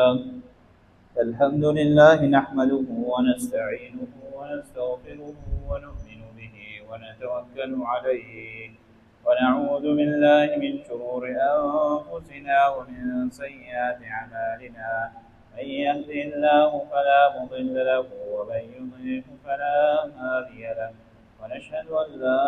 الحمد لله نحمده ونستعينه ونستغفره ونؤمن به ونتوكل عليه ونعوذ بالله من شرور أنفسنا ومن سيئات أعمالنا. من يهده الله فلا مضل له ومن يضلل فلا هادي له. ونشهد أن لا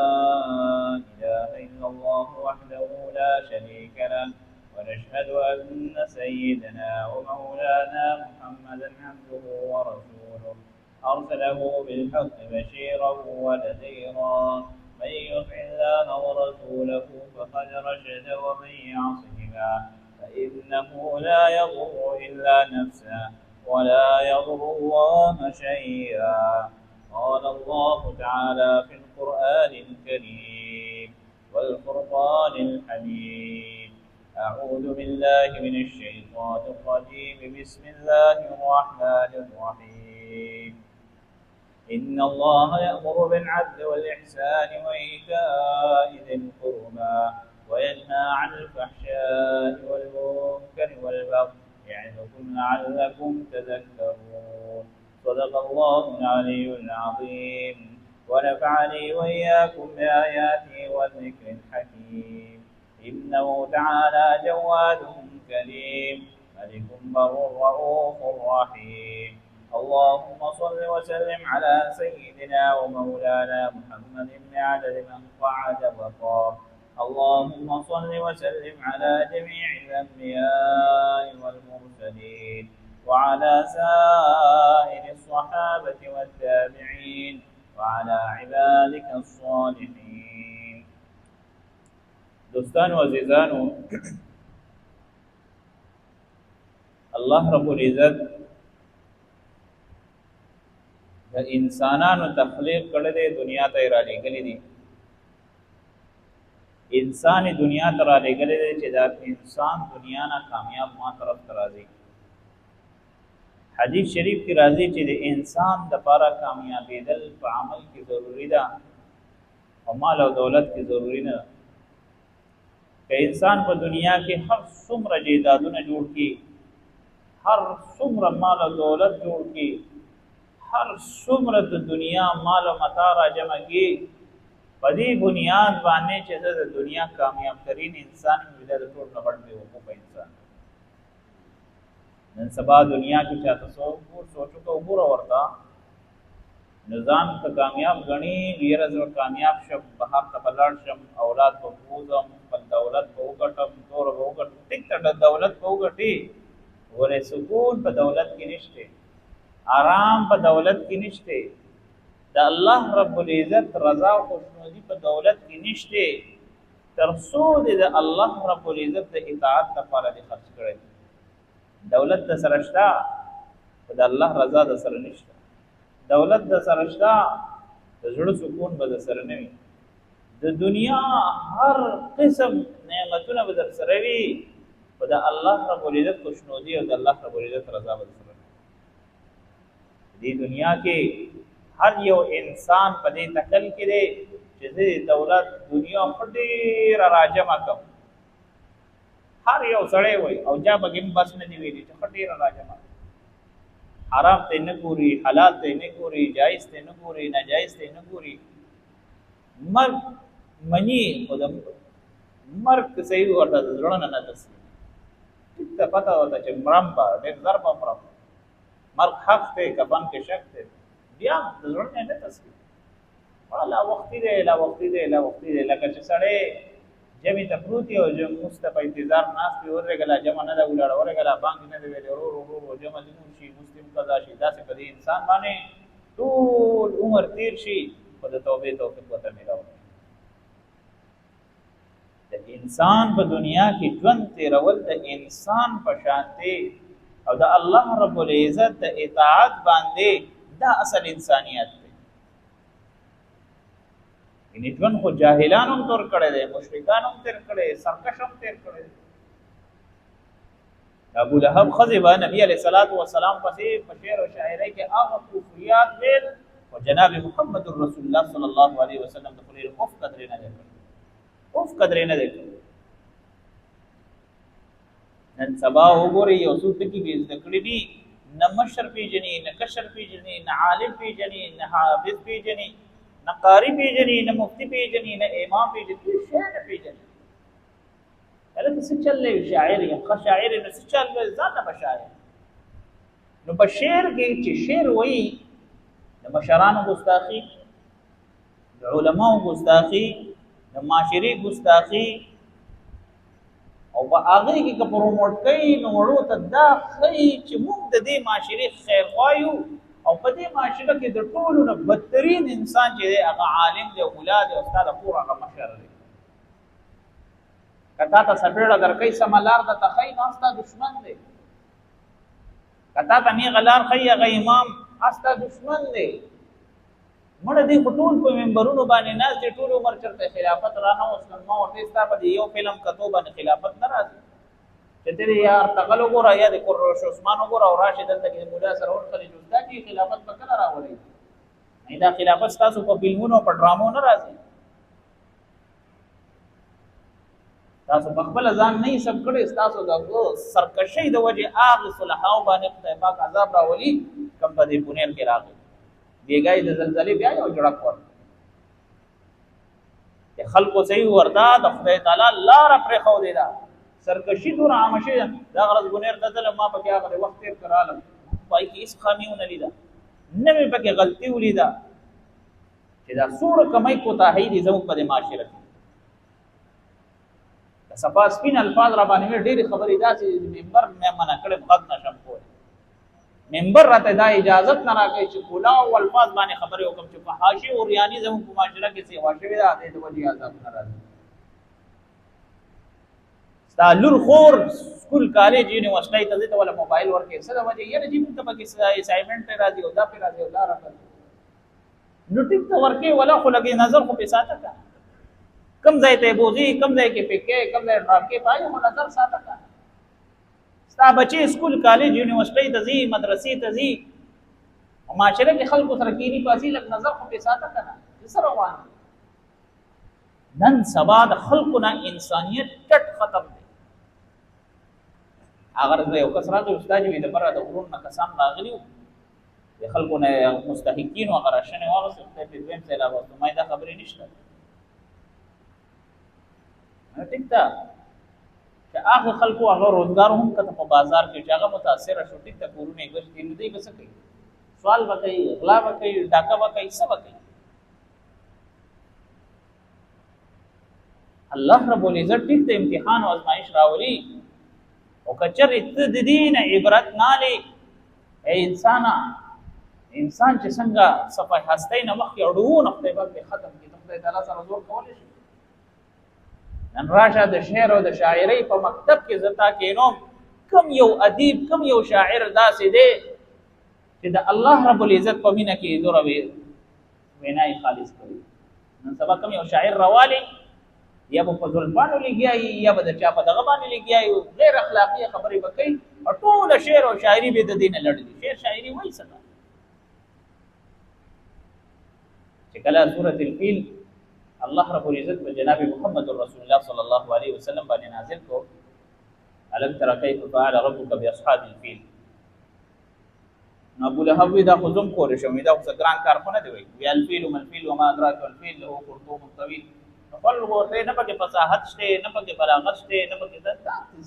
إله إلا الله وحده لا شريك له، ونشهد أن سيدنا ومولانا محمدا عبده ورسوله، أرسله بالحق بشيرا ونذيرا. من يطع الله ورسوله فقد رشد، ومن يعصهما فإنه لا يضر إلا نفسه ولا يضر الله شيئا. قال الله تعالى في القرآن الكريم والفرقان الحميد: أعوذ بالله من الشيطان الرجيم، بسم الله الرحمن الرحيم. إن الله يأمر بالعدل والإحسان وإيتاء ذي القربى وينهى عن الفحشاء والمنكر والبغي يعظكم لعلكم تذكرون. صدق الله العلي العظيم، ونفعني وإياكم بآياته والذكر الحكيم. إنه تعالى جواد كريم، ملك بر رؤوف رحيم. اللهم صل وسلم على سيدنا ومولانا محمد بعدد من قعد وقام. اللهم صل وسلم على جميع الأنبياء والمرسلين وعلى سائر الصحابة والتابعين وعلى عبادك الصالحين. دوستانو عزیزانو، الله رب العزت د انسانانو تخلیق کړی دی، دنیا ته یې رالیږلی دي. انسان دنیا ته رالیږلی دی چې دا انسان دنیا نه کامیاب ما طرف ته راځي. حدیث شریف کې راځي چې د انسان د پاره کامیابېدل په عمل کې ضروري ده او مال او دولت کې ضروري نه ده. که انسان په دنیا کې هر څومره جیدادونه جوړ کړي، هر څومره مال او دولت جوړ کړي، هر څومره د دنیا مال او متاع را جمع کړي، په دې بنیاد باندې چې زه د دنیا کامیاب ترین انسان یم، دا د ټولو نه غټ بېوقوفه انسان. نن سبا دنیا کې چاته څوک سوچ وکړه وګوره ورته نظام ته کامیاب غني، ویره زه کامیاب شم، بهر ته به لاړ شم، اولاد به بوزم، خپل دولت به وګټم، دوره به وګټم. ټیک ته دولت به وګټي، ولې سکون په دولت کې نشته، آرام په دولت کې نشته، د الله رب العزت رضا او خوشنودي په دولت کې نشته، تر څو دې د الله رب العزت د اطاعت لپاره دې خرج کړی. دولت د سره شته خو د الله رضا د سره نشته، دولت د سره شته د زړه سکون به د سره نه وي، د دنیا هر قسم نعمتونه به در سره وي خو د الله رب العزت خوشنودي او د الله رب العزت رضا به در سره نه وي. دې دنیا کې هر یو انسان په دې تکل کې دی چې زه دولت دنیا خو ډېره راجمع کړم. هر یو سړی وایي او چا پکې هم بس نه دی ویلي چې ښه ډېره راجمع کړم. حرام ته نه ګوري، حلال ته نه ګوري، جایز ته نه ګوري، ناجایز ته نه ګوري. مرګ مني خو د مرګ که صحیح ورته د زړه نه نه تسلیم. ټیک ته پته ورته چې مرم به، ډېر زر به مرم، مرګ حق دی، کفن کې شک دی، بیا د زړه نه نه تسلیم. لا وختي دی، لا وختي دی، لا وختي دی. لکه چې سړی جمع ته پروت او جمع ته په انتظار ناست وي، ورغله لا جمع نه ده ولاړه، ورغله لا بانګ نه دی ویلی، ورو ورو ورو جمع دې وشي، مسلم قضا شي. داسې په دې انسان باندې ټول عمر تیر شي خو د توبې توفیق ورته میلاو نه. د انسان په دنیا کې ژوند تیرول د انسان په شان دی او د الله رب العزت د اطاعت باندې دا اصل انسانیت دی. یعنی ژوند خو جاهلان هم تور کړی دی، مشرکان هم تیر کړی، سرکش هم تیر کړی دی. ابو لهب ښځې به نبی علیه الصلاة والسلام پسې په شعر او شاعرۍ کې هغه کفریات ویل، خو جناب محمد رسول الله صلی الله علیه وسلم د خولې اوف قدرې نه دی کړی، اوف قدرې نه دی کړی. نن سبا وګورئ، یو څو ټکي به زده کړي دي، نه مشر پیژني، نه کشر پیژني، نه عالم پیژني، نه حافظ پیژني، نه قاری پیژني، نه مفتی پیژني، نه امام پیژني، هیڅ شی نه پیژني. هلکه څه چل دی؟ شاعر یم، ښه شاعر یم، نو څه چل دی؟ ځان نه به شاعر. نو په شعر کې چې شعر وایي، د مشرانو ګستاخي، د علماو ګستاخي، د معاشرې ګستاخي، او په هغې کې که پروموټ کوي نو وړو ته دا ښیي چې موږ د دې معاشرې خیرخواه یو، او په دې معاشره کې د ټولو نه بدترین انسان چې دی هغه عالم دی او ملا دی او ستا د کور هغه مشر دی. که تا ته څپېړه درکوي، سمه لار درته ښیي، نو ستا دښمن دی. که تا ته نېغه لار ښیي هغه امام، ستا دښمن دی. مړه دی خو ټول په منبرونو باندې ناست دي، ټول عمر چېرته خلافت را نه وستل. ما ورته ستا په دې یو فلم کتو باندې خلافت نه راځي، چې ته دې یا ارتغل وګوره یا د قرش عثمان وګوره او راشې دلته کې د ملا سره ونښلې چې استاد جي خلافت به کله راولئ؟ دا خلافت ستاسو په فلمونو په ډرامو نه راځي. تاسو په خپل ځان نه حساب کړی، تاسو د سرکشۍ د وجې هغې صلحاو باندې خدای پاک عذاب راولي کوم په دې بونیر کې راغی. بیګای د زلزلې بیا یو جړک ورکړ، د خلکو صحیح ورته د خدای تعالی لاره پرېښودې ده. سرکشي دومره عامه شوې ده. دا غرض بونیر ته تلم، ما پکې هغه د وخت تېر کړ، رالم، په هغې کې هېڅ خامي ونه لیده، نه مې پکې غلطي ولیده چې دا څومره کمۍ کوتاهۍ دي زموږ په دې معاشره کې. د صفا سپین الفاظ را باندې ډېرې خبرې داسې دي، منبر مې منع کړی، غږ نه شم کولی، منبر راته دا اجازت نه راکوي چې کلا او الفاظ باندې خبرې وکړم چې فحاشي او ریاني زموږ په معاشره کې سیوا شوې ده، دې د وجې عذاب نه راځي. ستا لور خور سکول کالج یونیورسټۍ ته ځي، ته وله موبایل ورکوې، څه د وجې؟ یاره جي موږ ته پکې اساینمنټ راځي او دا پرې راځي او دا راځي. نو ټیک ته ورکې ولا، خو لږې نظر خو پرې ساته که کوم ځای ته یې بوځي، کوم ځای کې پې کوې، کوم ځای ډراپ کوې، په هغې خو نظر ساته که. ستا بچې سکول کالج یونیورسټۍ ته ځي، مدرسې ته ځي، او معاشره کې خلکو سره کینی پاسي، لږ نظر خو پرې ساته که نه چې څه روان دي. نن سبا د خلکو نه انسانیت ټټ ختم دی. هغه ورځ یو کس راغی، استاد وي د بره د غرونو نه کسان راغلي وو، د خلکو نه مستحقین وو، هغه راشن یې واخیست، خدای پرې دویم ځای راوستو. ما یې دا خبرې نشته، نو ټیک ده چې هغه خلکو هغه روزګار هم کته په بازار کې چې هغه متاثره شو، ټیک ده، کورونه یې ګشتي، نو دوی به څه کوي؟ سوال به کوي، غلا به کوي، ډاکه به کوي، څه به کوي؟ الله رب العزت ټیک ته امتحان او ازمایش راولي، او که چېرې ته د دې نه عبرت نه لې، ای انسانه، انسان چې څنګه صفای هستۍ نه مخکې اړوونه خدای پاک دې ختم کړي، ته خدای تعالی سره زور کولی شي؟ نن راشه د شعر او د شاعرۍ په مکتب کې زه تا کښېنوم، کوم یو ادیب، کوم یو شاعر داسې دی چې د الله رب العزت په مینه کې دومره وینا یې خالص کړي؟ نن سبا کوم یو شاعر راوالی، یا به په زلفانو لګیا وي، یا به د چا په دغه باندې لګیا وي، غیر اخلاقي خبرې به کوي، او ټوله شعر او شاعري به د دې نه لړلي. شعر شاعري وایي څه ده؟ چې کله سورة الفیل الله رب العزت په جناب محمد رسول الله صلی الله علیه وسلم باندې نازل کو، الم تر کیف فعل ربک باصحاب الفیل، نو ابو لهب وی دا خو زم کولی شم، دا خو څه ګران کار خو نه دی. وی وی الفیل ما الفیل وما ادراک الفیل له خرطوم طویل. نو خلکو ورته نه پکې فصاحت شته، نه پکې بلاغت شته، نه پکې دا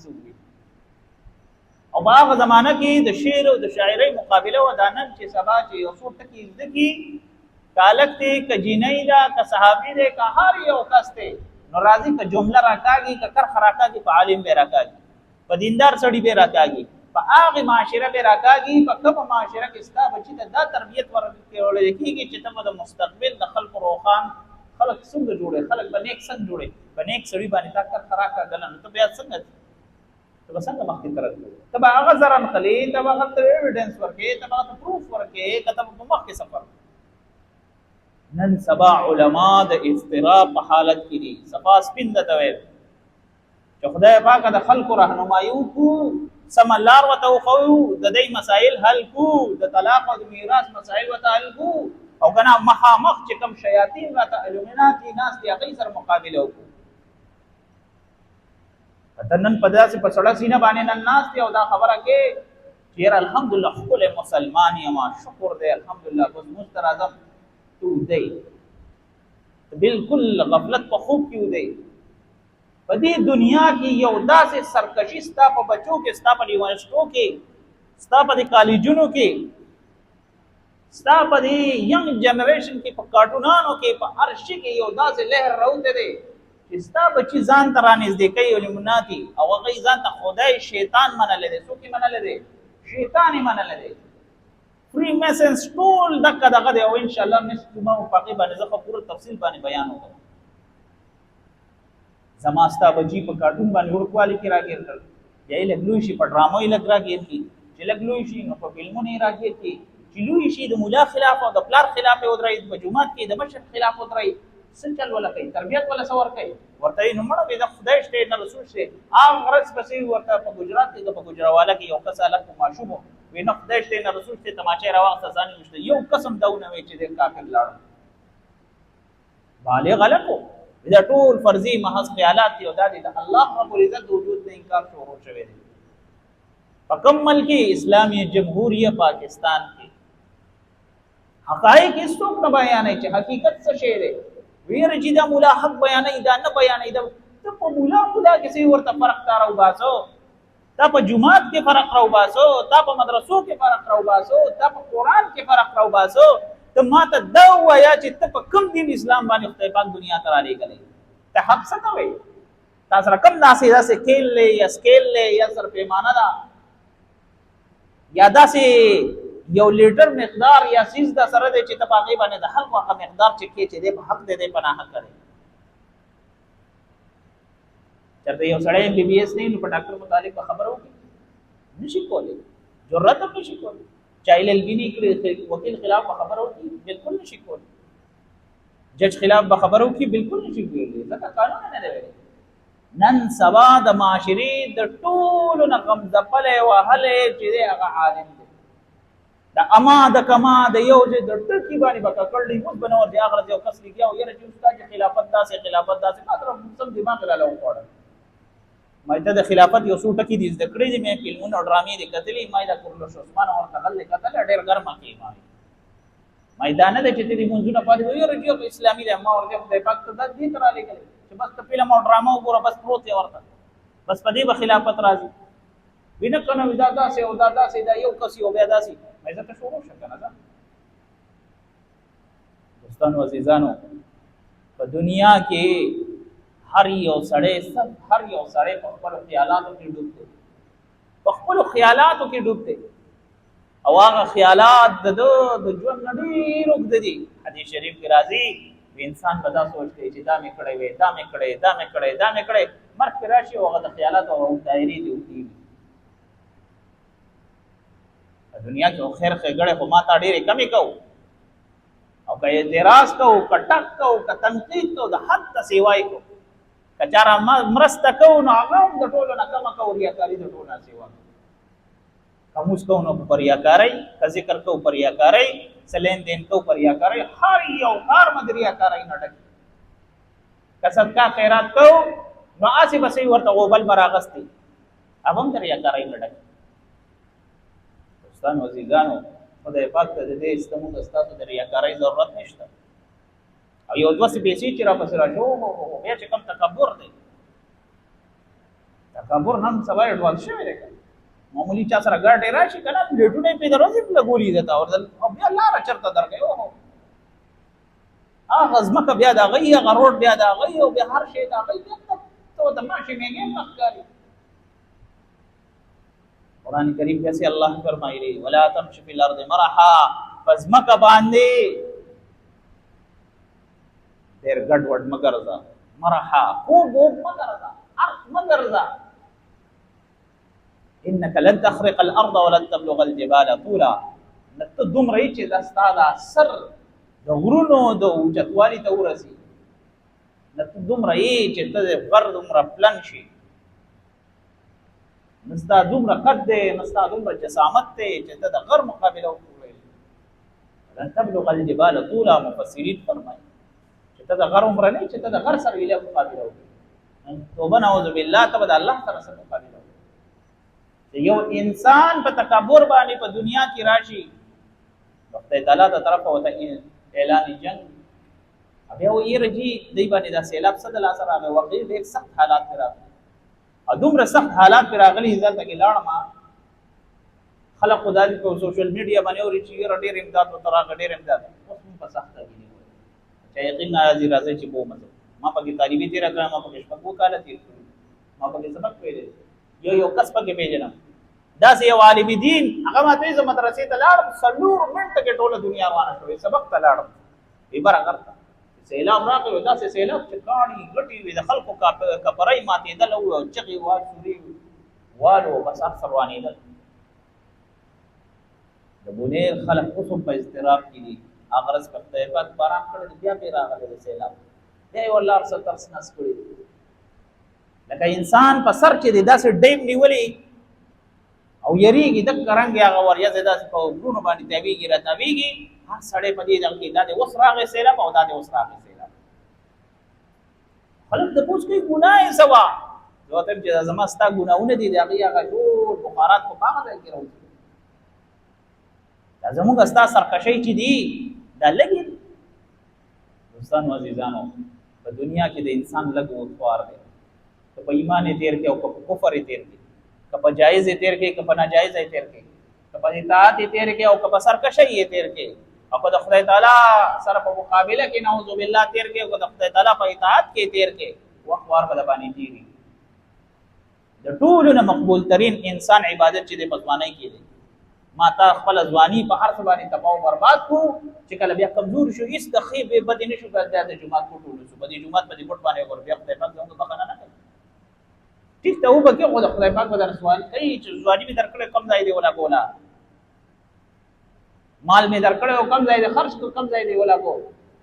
څه وي. او په هغه زمانه کې د شعر او د شاعرۍ مقابله وه. دا نن چې سبا چې یو څو ټکي زده کړي، که هلک دی، که جینۍ ده، که صحابي دی، که هر یو کس دی، نو راځي که جمله راکاږي، که کرښه راکاږي، په عالم به راکاږي، په دیندار سړي به راکاږي، په هغې معاشره به راکاږي په کومه معاشره کې ستا بچي ته دا تربیت ورکول کېږي چې ته به د مستقبل د خلکو روښان خلک څنګه جوړې، خلک به نیک څنګه جوړې. په نیک سړي باندې تا کرښه راکاږله، نو ته بیا څنګه، ته به څنګه مخکې ترقي کوې؟ ته به هغه زرن خلې، ته به هغه ته ایویډنس ورکې، ته به هغه ته پروف ورکې، که ته به په مخکې سفر. نن سبا علما د اضطراب په حالت کې دي. صفا سپین درته ویل چې خدای پاک د خلکو رهنمایي وکړو، سمه لار ورته وښیو، د دې مسایل حل کړو، د طلاق او د میراث مسایل ورته حل کړو، او که نه مخامخ چې کوم شیاطین راته الومیناتي ناست دي هغوی سره مقابله وکړو. ته نن په داسې په سړه سینه باندې نن ناست او دا خبره کې چې یاره الحمدلله ښکلی مسلمان یم، شکر دی الحمدلله، بس موږ ته راځم. ته دی بالکل غفلت په خوب کې دی. په دې دنیا کې یو داسې سرکشي ستا په بچو کې، ستا په یونیورسټو کې، ستا په دې کالجونو کې، ستا په دې ینګ جنریشن کې، په کارټونانو کې، په هر شي کې یو داسې لهر راوتی دی چې ستا بچي ځان ته رانږدې کوي المناتي، او هغه یې ځان ته خدای شیطان منلی دی. څوک یې منلی دی؟ شیطان یې منلی دی. فری میسنس ټول دغه دغه دی. او انشاءالله نشته ما په هغې باندې زه پوره تفصیل باندې بیان وکړم. زما ستا بچي په کارټون باندې وړوکوالي کې راګیر کړ، بیا یې لږ لوی شي په ډرامو یې لږ راګیر کړي، چې لږ لوی شي نو په فلمونو یې راګیر کړي، چې لوی شي د ملا خلاف او د پلار خلاف یې ودروي، په جومات کې د مشر خلاف ودروي. څه چل وله کوي؟ تربیت وله څه ورکوي؟ ورته یې نو مړه وي د خدای شته نه رسول شته. هغه ورځ پسې ورته په ګجرات کې په ګجراواله کې یو کس هلک ماشوم وي، نه خدای شته نه رسول شته، تماچه یې راواخیسته ځان یې وویشته. یو قسم دا ونه وي چې دی کافر لاړ، بالغ هلک و. دا ټول فرضي محض خیالات دي او دا دي د الله رب العزت د وجود نه انکار شروع شوی دی. په کوم ملک کې؟ اسلامي جمهوریه پاکستان کې. حقایق هیڅوک نه بیانوي چې حقیقت څه شی دی. ویره چې دا مولا حق بیانوي دا نه بیانوي، دا ته په مولا مولا کې څه ورته فرق تا راوباسو، تا په جومات کې فرق راوباسو، تا په مدرسو کې فرق راوباسو، تا په قرآن کې فرق راوباسو. ته ما ته دا ووایه چې ته په کوم دین اسلام باندې خدای پاک دنیا ته رالیږلی؟ ته حق څه ته وایې؟ تا سره کوم داسې داسې کیل دی یا سکیل دی یا سره پیمانه ده یا داسې یو لیټر مقدار یا څیز دا سره دی چې ته په هغې باندې د خلکو هغه مقدار چې کې چې دی په حق دی، دی په ناحق دی؟ چېرته یو سړی ایم بي بي ایس نه نو په ډاکټر متعلق به خبره وکړي؟ نشي کولی، جرأت هم نشي کولی. چا ایل ایل بي نه کړي وکیل خلاف به خبره وکړي؟ بالکل نشي کولی. جج خلاف به خبره وکړي؟ بالکل نشي کولی، ځکه قانون نه دی ویلی. نن سبا د معاشرې د ټولو نه غم ځپلی وهلی چې دی هغه عالم دی. د اما د کما د یو چې د ټکي باندې به ککړ دی، اوس به نه ورځي. هغه ورځ یو کس لګیا و، یاره چې استاد چې خلافت داسې خلافت داسې، ما تر سم دماغ یې راله وخوړل. ما ته د خلافت یو څو ټکي دي زده کړي دي، مې فلمونه او ډرامې دي کتلي، ما یې د کرلوش عثمان ورته غل کتل ډېر ګرمه کې. ما ما دا نه ده چې ته دې مونځونه پاتې وي، یاره چې اسلامي دی. ما ورته خدای پاک ته دا دې ته رالیږلی چې بس ته فلم او ډرامه وګوره، بس پروت یې ورته، بس په دې به خلافت راځي. وی نه کنه، دا داسې او دا داسې، دا یو کس یو بیا داسې. مې ځکه شروع شو کنه. دا دوستانو عزیزانو، په دنیا کې هر یو سړی سب هر یو سړی په خپل خیالاتو کې ډوب دی، په خپل خیالاتو کې ډوب دی، او هغه خیالات د ده د ژوند نه ډېر اوږده دي. حدیث شریف کې راځي، انسان به دا سوچ کوي چې دا مې کړی وی، دا مې کړی، دا مې کړی، دا مې کړی. مرګ پرې راشي او هغه د خیالاتو هغه دایرې دې اوږدې وي. په دنیا کې خیر ښېګړې خو ما ته ډېرې کمې کوو، او که اعتراض کوو، که ټک کوو، که تنقید کوو، د حد ته سیوا یې کوو. که چا را مرسته کوو نو هغه هم د ټولو نه کمه کوو، ریاکاري د ټولو نه سیوا کوو. که موږ کوو نو په ریاکارۍ، که ذکر کوو په ریاکارۍ، څه لین دین کوو په ریاکارۍ، هر یو کار مو د ریاکارۍ نه ډک. که صدقه خیرات کوو نو هسې بسې ورته غوبل به راغستې، هغه هم د ریاکارۍ نه ډک. دوستانو عزیزانو، خدای پاک ته د دې زموږ ستاسو د ریاکارۍ ضرورت نشته. او یو دوه څه پیسې چې راپسې راشي، اوهو بیا چې کوم تکبر دی، تکبر نن سبا اډوانس شوی دی. معمولی چا سره ګاډی راشي که نه، پلیټونه یې پرې دروازې په لګولي دي ته ورځل، او بیا لاره چېرته درکوي. اوهو هغه ځمکه بیا د هغوی، هغه روډ بیا د هغوی، او بیا هر شی د هغوی، بیا ته ورته ماشې مېږې هم نه ښکاري. قرآن کریم کې څه الله فرمایلی، ولا تمشي فی الارض مرحا، پس ځمکه باندې ډېر ګډوډ مه ګرځه، مرحا کوږ ووږ مه ګرځه، ارت مه ګرځه. انک لن تخرق الارض ولن تبلغ الجبال طولا، نه ته دومره یې چې دا ستا دا سر د غرونو د اوچتوالي ته ورسي، نه ته دومره یې چې ته د غر دومره پلن شي، نه ستا دومره قد دی، نه ستا دومره جسامت دی چې ته د غر مقابله وکړې. لن تبلغ الجبال طولا، مفسرین فرمایي چې ته د غر عمره نه چې ته د غر سره ویله مقابله وکړې. توبه، نعوذ بالله، ته به د الله سره څه مقابله وکړې؟ یو انسان په تکبر باندې په دنیا کې راشي، خدای تعالی د طرفه ورته اعلان جنگ. بیا و یې رجی دی باندې دا سیلاب څه د لاسه راغی؟ واقعي ډېر سخت حالات پرې راغلي او دومره سخت حالات پرې راغلي. زه هلته کې لاړم، خلک خو دا په سوشل میډیا باندې اوري چې یاره ډېر امداد ورته راغی، ډېر امداد. اوس هم په سخته کې دی چې یقین نه راځي. راځي چې بو مزه ما پکې طالبي تېره کړه، ما پکې 6 کاله تېر کړي، ما پکې سبق ویلی، یو یو کس پکې پېژنم. داسې یو عالم دین هغه ماته وایي، زه مدرسې ته لاړم، 4 منټه کې ټوله دنیا روانه شوه. سبق ته لاړم، بره غر ته سیلاب راغی، داسې سیلاب چې کاڼي غټي وي، د خلکو کپرۍ ماتېدل او چغې وا سوري والو، بس هر څه روانېدل. د بونیر خلک اوس هم په اضطراب کې دي. هغه ورځ په خدای پاک باران کړی دی، بیا پرې راغلی دی سیلاب، بیا یې والله هر څه ترس نس کړي. لکه انسان په سر کې دی داسې ډیم نیولی او یریږي، دغه رنګ هغه وریځې داسې په غرونو باندې تاویږي را تاویږي. هر سړی په دې دغه کې دا دی اوس راغی سیلاب او دا دی اوس راغی سیلاب. خلک تپوس کوي، ګناه یې څه وه؟ زه ورته وایم چې دا زما ستا ګناهونه دي، د هغې هغه ټول بخارات خو په هغه ځای کې راوځي. دا زموږ ستا سرکشۍ چې دي، دا لږې دي. دوستانو، عزیزانو، په دنیا کې د انسان لږ خوار دی، که په ایمان یې تېر کړي او که په کفر یې تېر کړي، که په جایز یې تېر کړي، که په ناجایز یې تېر کړي، که په اطاعت یې تېر کړي او که په سرکشۍ یې تېر کړي، او که د خدای تعالی سره په مقابله کې، نعوذ بالله، تېر کړي، او که د خدای تعالی په اطاعت کې تېر کړي، وخت وار به د باندې تېري. د ټولو نه مقبول ترین انسان عبادت چې دی، په ځوانۍ کې دی. ما تا خپل ځواني په هر څه باندې تباہ او برباد کو، چې کله بیا کمزور شو، هیڅ د ښې به بدې نشو کړای، د جومات کوټ ولسو، په دې جومات په دې کوټ باندې ور، بیا خدای پاک زموږ بخښنه نه کوي. ټیک ته وبکې، خو د خدای پاک به در سوال کوي چې ځواني مې درکړې، کوم ځای دی ولګوله؟ مال مې درکړی او کوم ځای دی خرج کړ؟ کوم ځای دی ولګو؟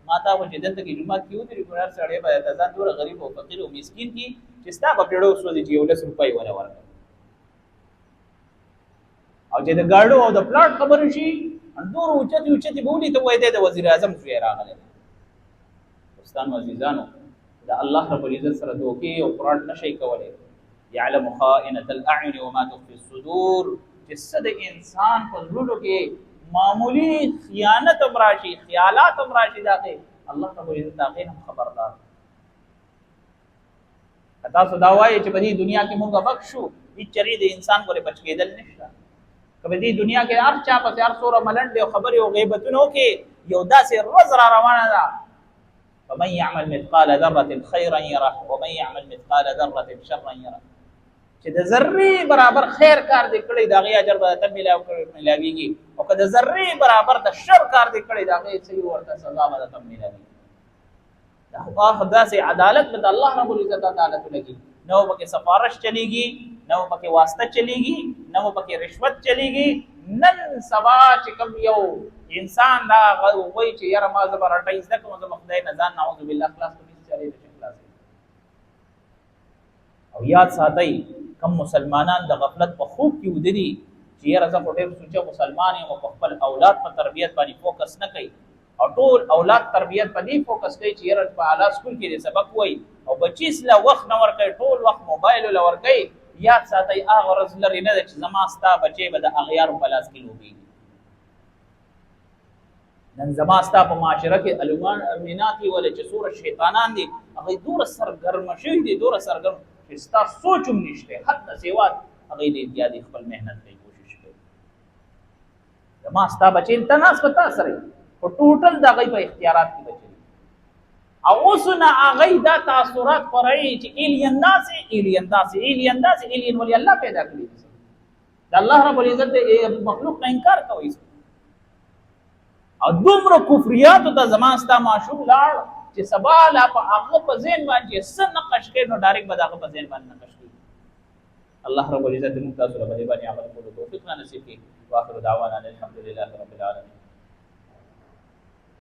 ما تا خو چې دلته کې جومات کې ودرېږو، هر سړی به ته ځان دومره غریب او فقیر او مسکین کی چې ستا په پیړو سوځي چې یو 10 روپۍ ولا ورکړي. او چې د گاډو او د پلاټ خبرې شي، دومره اوچتې اوچتې بولي، ته وایې د وزیر اعظم زوی راغلی. دوستانو، عزیزانو، د الله رب العزت سره دوکې او فراډ نشي کولی. يعلم خائنة الأعين وما تخفي الصدور. چې څه د انسان په زړونو کې معمولی خیانت هم راشي، خیالات هم راشي، دا الله رب العزت هغې هم خبردار. تاسو دا وایئ چې په دې دنیا کې مونږ بچ شو، هیڅ چرې د انسان پورې بچ کېدل نشته. که په دې دنیا کې هر چا پسې هر څومره ملنډې او خبرې او غیبتونه وکړي، یو داسې ورځ را روانه ده، فمن يعمل مثقال ذرة خيرا يره ومن يعمل مثقال ذرة شرا يره، چې د ذرې برابر خیر کار دې کړی، د هغې اجر به درته ملاویږي، او که د ذرې برابر د شر کار دې کړی، د هغې څه ورته سزا به درته ملاویږي. دا خو داسې عدالت به د الله رب العزت عدالت لګي، نه پکې سفارش چلیږي، نه پکې واسطه چلیږي، نه پکې رشوت چلیږي. نن سبا چې کوم یو انسان دا وایي چې یاره ما زه به رټۍ زده کوم، زه به خدای نه ځان، نعوذ بالله، خلاص کړم، هېڅ چارې نه شي خلاصوي. او یاد ساتئ، کم مسلمانان د غفلت په خوب کې ویده دي چې یاره زه خو ډېر سوچه مسلمان یم، او په خپل اولاد په تربیت باندې فوکس نه کوي، او ټول اولاد تربیت په دې فوکس کوي چې یاره په اعلی سکول کې دې سبق وایي، او بچی له وخت نه ورکوي، ټول وخت موبایل له ورکوي. یاد ساتئ، هغه ورځ لرې نه ده چې زما ستا بچی به د اغیارو په لاس کې لوبېږي. نن زما ستا په معاشره کې الومیناتي ولې چې څومره شیطانان دي، هغوی دومره سرګرمه شوي دي، دومره سرګرم چې ستا سوچ هم نشته، حد نه سیوا هغوی دې بیا دې خپل محنت کوي، کوشش کوي. زما ستا بچی ته ناست په تا سره، خو ټوټل د هغوی په اختیارات کې بچی، او اوس نه هغوی دا تاثرات خوروي چې ایلین داسې، ایلین داسې، ایلین داسې. ایلین ولې الله پیدا کړي؟ د الله رب العزت د مخلوق نه انکار کوي، او دومره کفریاتو ته زما ستا ماشوم لاړ چې سبا لا په هغه په ذهن باندې څه نقش کوي، نو ډایرکټ به د هغه په ذهن باندې نقش کوي. الله رب العزت موږ تاسو له باندې عمل کولو توفیق را نصیب کړي. واخر دعوانا الحمد لله رب العالمین.